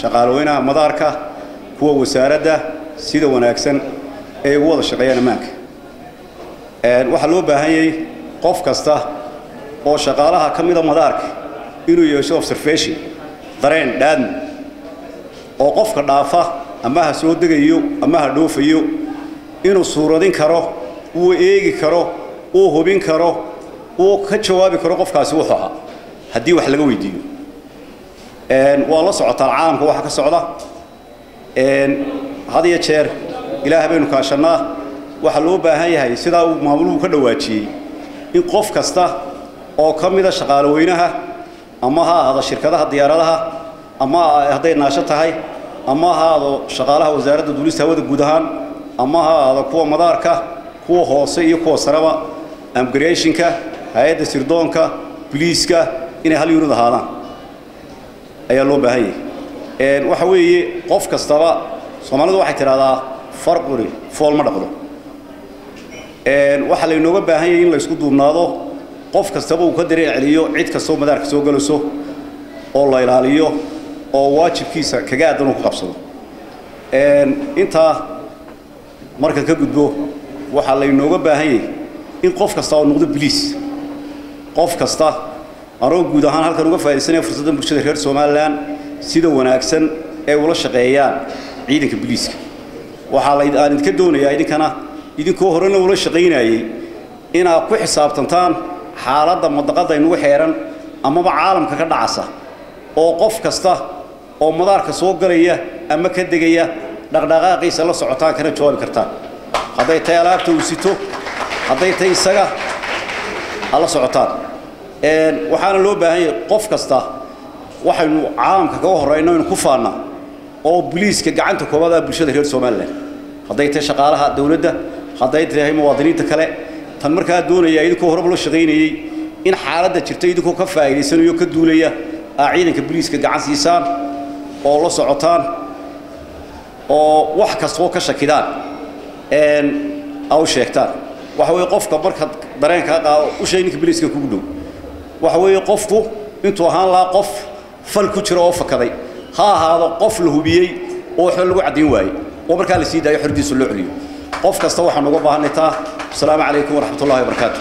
Shaqaalweynaha madaarka, kuwa wasaaradda, sida wanaagsan ay ugu wada shaqeeyaan ammaanka. Waxaa loo baahan yahay qof kasta oo shaqaalaha ka mida madaarka inuu yeesho observation, dareen dhaadmo, oo qofka dhaafa ama ha soo degayo ama ha dhoofayo inuu suuradin karo, uu eegi karo, uu hubin karo, uu ka jawaabi karo qofkaasi wuxuu ahaa haddii wax laga weydiiyo. Waa la socotaan caalamka waxa ka socda had iyo jeer. Ilaah baynu kaashannaa. Waxaa loo baahan yahay, sidaa uu maamuluhu ka dhawaajiyey, in qof kasta oo ka mida shaqaaloweynaha, ama ha ahaado shirkadaha diyaaradaha, ama hadday naasho tahay, ama ha ahaado shaqaalaha Wasaaradda Duulista Hawada guud ahaan, ama ha ahaado kuwa madaarka, kuwa hoose iyo kuwa sareba, immigrationka, hay-adda sirdoonka, boliiska, inay hal unit ahaadaan ayaa loo baahan yahay. Waxa weeye qof kastaba, Soomaalidu waxay tidhahdaa farquri fool ma dhaqdo. Waxaa laynooga baahan yahay in la isku duubnaado, qof kastaba uu ka dareen celiyo cid kastoo madaarka soo galayso oo la ilaaliyo oo waajibkiisa kaga aadan uu ku qabsado. Intaa markan ka gudbo, waxaa laynooga baahan yahay in qof kasta oo noqdo boliis. Qof kasta, anoo guud ahaan halkan uga faaidaysanaya fursadda bulshada reer Somalilan sida wanaagsan ee ula shaqeeyaan ciidanka boliiska, waxaa la aan idinka doonayaa idinkana, idinkoo horena ula shaqaynayay, inaad ku xisaabtantaan xaaladda madaqadda inugu xeeran amaba caalamka ka dhacasa, oo qof kasta oo madaarka soo galaya ama ka degaya dhaqdhaqaaqiisa la socotaan, kana jawaabi kartaan, hadday tahay alaabta uu sito, hadday tahay isaga aad la socotaan. Waxaana loo baahan yahay qof kasta, waxaynu caalamka kaga horrayno aynu ku faannaa oo boliiska gacanta koobaad ah bulshada reer Somalilan, hadday tahay shaqaalaha dawladda, hadday tahay muwaadiniinta kale. Tan markaa doonaya, idinkoo horeba loo shaqaynayey, in xaaladda jirta idinkoo ka faa'iidaysanayo, ka duulaya, aa ciidanka boliiska gacan siisaan oo la socotaan oo wax kastoo ka shakidaan aa u sheegtaan. Waxa weeye qofka markaad dareenkaa qaado, u sheeg ninka boliiska kugu dhow. Waxa weeye qofku intuu ahaan lahaa qof fal ku jira oo fakaday, ha ahaado qof la hubiyey oo waxba lagu caddayn waayey oo markaa la sii daayo, xordiisa loo celiyo. Qof kasta waxaan uga baahanay taa. Asalaamu calaykum waraxmat ullahi wabarakaatu.